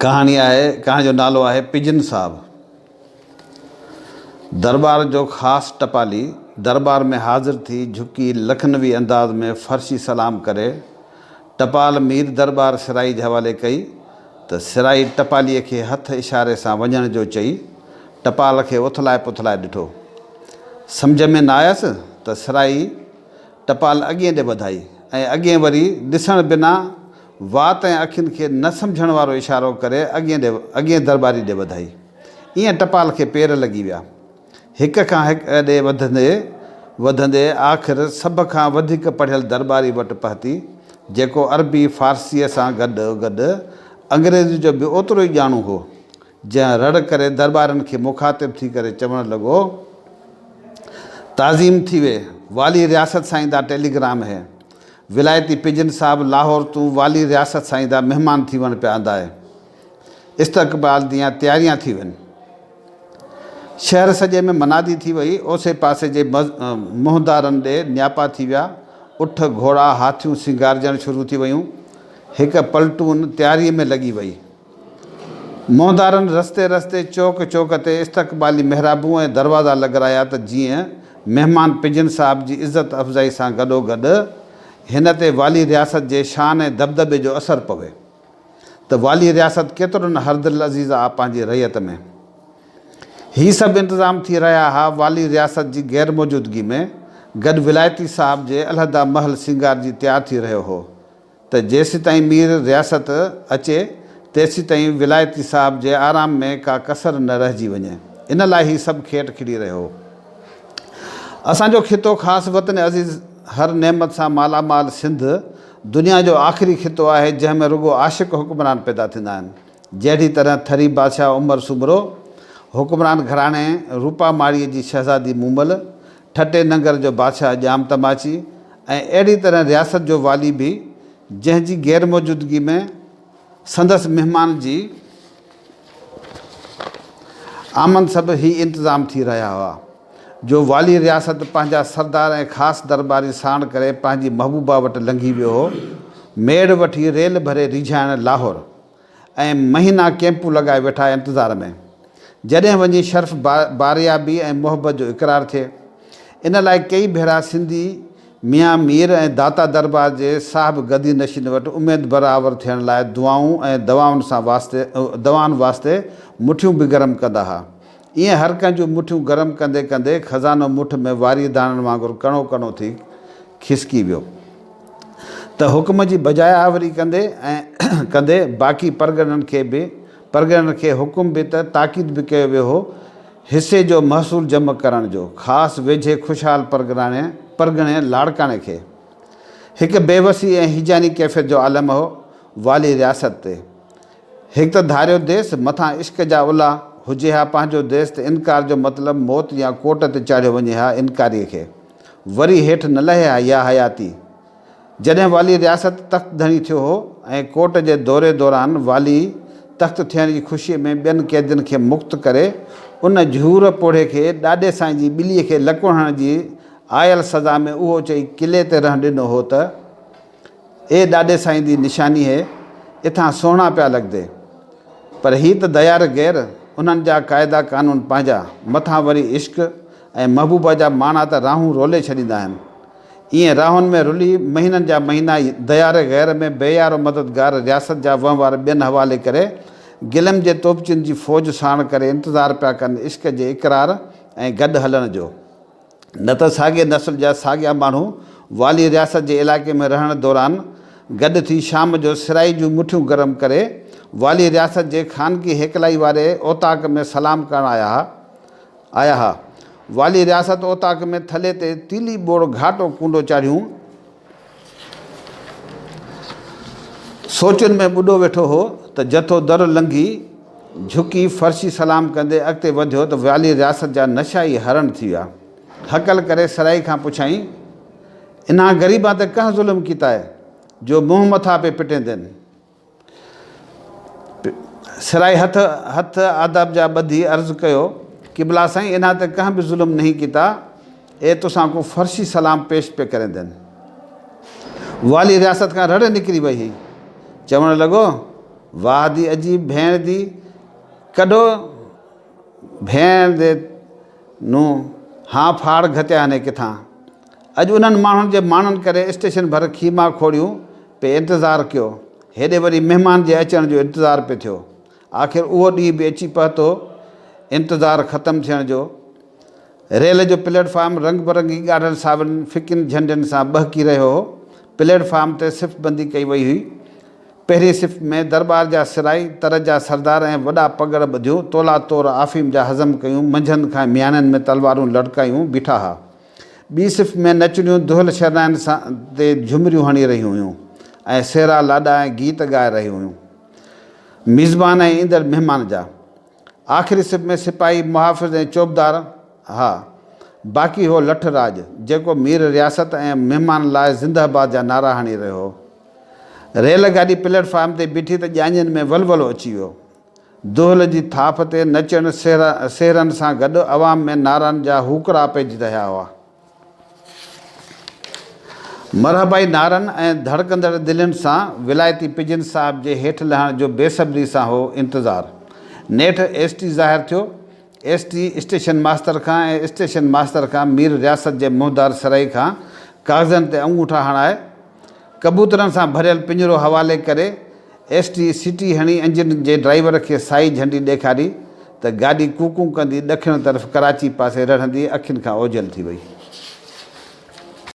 ڪهاڻي آهي، ڪهاڻي جو نالو آهي پجن صاحب. درٻار جو خاص ٽپالي درٻار ۾ حاضر ٿي جهڪي لکنوي انداز ۾ فرشي سلام ڪري ٽپال مير درٻار سرائي جي حوالي ڪئي ته سرائي ٽپاليء کي هٿ اشاري سان وڃڻ جو چئي ٽپال کي اٿلائي پٿلائي ڏٺو. سمجهه ۾ نه آيس ته سرائي ٽپال اڳئين ڏي وڌائي ۽ اڳئين وري ڏسڻ بنا وات ۽ اکين کي نه سمجهڻ وارو اشارو ڪري اڳئين ڏي اڳئين درٻاري ڏي وڌائي. ايئن ٽپال کي پير لڳي ويا. هڪ کان هڪ ڏي وڌندي وڌندي آخر سڀ کان وڌيڪ پڙهيل درٻاري وٽ پهتي، جيڪو عربي فارسيء سان گڏ گڏ انگريزي جو به اوترو ئي ڄاڻو هو. جنهن رڙ ڪري درٻارين کي مخاطب ٿي ڪري چوڻ لڳو، تعظيم ٿيوي، والي رياست سائين دا ٽيليگرام هي. ولايتي پجن صاحب لاهور تون والي رياست سائين دا مهمان ٿيوڻ پيا آندا هي. استقبال ديان تياريان ٿي وين. شهر سڄي ۾ منادي ٿي وئي، اوسي پاسي جي منهندارن ڏي نياپا ٿي ويا، اٺ، گهوڙا، هاٿيون سينگارجڻ شروع ٿي ويون. هڪ پلٽون تياريء ۾ لڳي وئي. منهندارن رستي رستي، چوڪ چوڪ تي استقبالي محرابون ۽ دروازا لڳرايا ته جيئن مهمان پجن صاحب جي عزت افزائي سان گڏوگڏ هن تي والي رياست جي شان ۽ دٻدٻي جو اثر پوي ته والي رياست ڪيترو نه هردلعزيز آ پنهنجي رعيت ۾. هي سڀ انتظام ٿي رهيا ها والي رياست جي غير موجودگي ۾ گڏ ولايتي صاحب جي علحده محل سينگارجي تيار ٿي رهيو هو. ته جيسيتائين مير رياست اچي، تيسيتائين ولايتي صاحب جي آرام ۾ ڪا ڪسر نه رهجي وڃي. ان لاء هي سڀ کيٽ کڙي رهيو هو. اسان جو خطو خاص وطن عزيز هر نعمت سان مالا مال سنڌ دنيا جو آخري خطو آهي، جنهن ۾ رڳو عاشق حڪمران پيدا ٿيندا آهن. جهڙي طرح ٿري بادشاهه عمر سومرو، حڪمران گهراڻي روپا ماڙيء جي شهزادي مومل، ٺٽي ننگر جو بادشاهه ڄام تماچي ۽ اهڙي طرح رياست جو والي به جنهن جي غير موجودگي ۾ سندس مهمان جي آمد سبب هي انتظام ٿي رهيا هئا جو والي رياست پنهنجا سردار ۽ خاص درٻاري ساڻ ڪري پنهنجي محبوبا وٽ لنگهي ويو هو ميڙ وٺي ريل ڀري ريجهائڻ لاهور ۽ مهينا ڪئمپون لڳائي ويٺا انتظار ۾، جڏهن وڃي شرف باريابي ۽ محبت جو اقرار ٿئي. ان لاء ڪيئي ڀيرا سنڌي ميان مير ۽ داتا دربار جي صاحب گدي نشين وٽ اميد برآور ٿيڻ لاء دعائون ۽ دوائن سان واسطي دوائن واسطي مٺيون به گرم ڪندا ها. ايئن هر ڪنهن جون مٺيون گرم ڪندي ڪندي خزانو مٺ ۾ واريء داڻن وانگر ڪڻو ڪڻو ٿي کسڪي ويو ته حڪم جي بجاء آوري ڪندي ۽ ڪندي باقي پرڳڻن کي به پرڳڻن کي حڪم به ته تاڪيد به ڪيو ويو هو حصي جو محصول جمع ڪرڻ جو خاص ويجهي خوشحال پرڳڻي پرڳڻي لاڙڪاڻي کي هڪ بيوسي ۽ هيجاني ڪيفيت جو عالم هو والي رياست تي هڪ ته ڌاريو ديس، مٿان عشق جا الا، هجي ها پنهنجو ديس ته انڪار جو مطلب موت يا ڪوٽ تي چاڙهيو وڃي ها انڪاريء کي وري هيٺ نه لهي ها يا حياتي. جڏهن والي رياست تخت ڌڻي ٿيو هو ۽ ڪوٽ جي دوري دوران والي تخت ٿيڻ جي خوشيء ۾ ٻين قيدين کي مڪت ڪري ان جهور پوڙهي کي ڏاڏي سائين جي ٻليء کي لڪڻ هڻڻ جي آيل سزا ۾ اهو چئي قلعي تي رهڻ ڏنو هو ته اي ڏاڏي سائين the نشاني هي، اتان سهڻا پيا لڳدي. پر هي ته ديار غير، انهن جا قاعدا قانون پنهنجا، مٿان وري عشق ۽ محبوبه جا ماڻا ته راهون رولي ڇڏيندا آهن. ايئن راهن ۾ رلي مهينن جا مهينا ديار غير ۾ بي يار و مددگار رياست جا وهنوار ٻين حوالي ڪري، گلم جي توبچين جي فوج ساڻ ڪري انتظار پيا ڪن عشق جي اقرار ۽ گڏ هلڻ جو. نه ته ساڳئي نسل جا ساڳيا ماڻهو والي رياست جي علائقي ۾ رهڻ دوران گڏ ٿي شام جو سرائي جون مٺيون گرم ڪري والي رياست جي خانگي هيڪلائي واري اوطاق ۾ سلام ڪرڻ آيا ها آيا ها. والي رياست اوطاق ۾ ٿلهي تي تيلي ٻوڙ گهاٽو ڪونڊو چاڙهيون سوچن ۾ ٻڏو ويٺو هو ته جٿو در لنگهي جهڪي فرشي سلام ڪندي اڳتي وڌيو ته والي رياست جا نشا ئي هرڻ ٿي ويا. هڪل ڪري سرائي کان پڇيائين، انهان غريبان تي ڪنهن ظلم ڪيتا آهي جو منهن مٿا پئي پٽيندين؟ سرائي هٿ هٿ آداب جا ٻڌي عرض ڪيو، قبلا سائين انهان تي ڪنهن به ظلم نهين ڪيتا، اي تسان ڪو فرشي سلام پيش پئي ڪريندين. والي رياست کان رڙ نڪري وئي هئي. چوڻ لڳو. واهه the عجيب ڀيڻ the ڪڍو ڀيڻ the نون هان ڦاڙ گهتيا هني ڪٿان. اڄ انهن ماڻهن جي ماڻن ڪري اسٽيشن ڀر خيما کوڙيون پئي انتظار ڪيو. هيڏي وري مهمان جي اچڻ جو انتظار پئي ٿيو. آخر اهو ڏينهن به اچي پهتو انتظار ختم ٿيڻ جو. ريل جو پليٽ فارم رنگ برنگي ڳاڙهن ساون ڦڪين جهنڊين سان ٻهڪي رهيو هو. پليٽ فارم تي صف بندي ڪئي وئي هئي. پهرين صف ۾ درٻار جا سرائي، تر جا سردار ۽ وڏا پڳڙ ٻڌيون، تولا تور آفيم جا هضم ڪيون، منجهند کان مياڻين ۾ تلوارون لڙڪايون بيٺا ها. ٻي صف ۾ نچڻيون دهل شرنائين سان تي جهمريون هڻي رهيون هيون ۽ سهرا لاڏا ۽ گيت ڳائي رهيون هيون. ميزبان ۽ ايندڙ مهمان جا. آخري صف ۾ سپاهي، محافظ ۽ چوبدار ها. باقي هو لٺ راڄ، جيڪو مير رياست ۽ مهمان لاء زنده باد جا نعرا هڻي رهيو هو. ريل گاڏي پليٽ فارم تي بيٺي ته ڄاڃين ۾ ولولو اچي ويو. دهل جي ٿاڦ تي نچڻ سهرن سان گڏ عوام ۾ نعرن جا هوڪرا پئجي رهيا هئا. مرحبائي نعرن ۽ ڌڙڪندڙ دلين سان ولايتي پجن صاحب جي هيٺ لهڻ جو بي صبري سان هو انتظار. نيٺ ايس ٽي ظاهر ٿيو. ايس ٽي اسٽيشن ماستر کان ۽ اسٽيشن ماستر کان مير رياست جي منهندار سرائي کان ڪاغذن تي انگوٺا هڻائي ڪبوترن سان ڀريل پڃرو حوالي ڪري ايس ٽي سيٽي هڻي انجن جي ڊرائيور کي سائي جهنڊي ڏيکاري ته گاڏي ڪوڪون ڪندي ڏکڻ طرف ڪراچي پاسي رڙهندي اکين کان اوجهل ٿي وئي.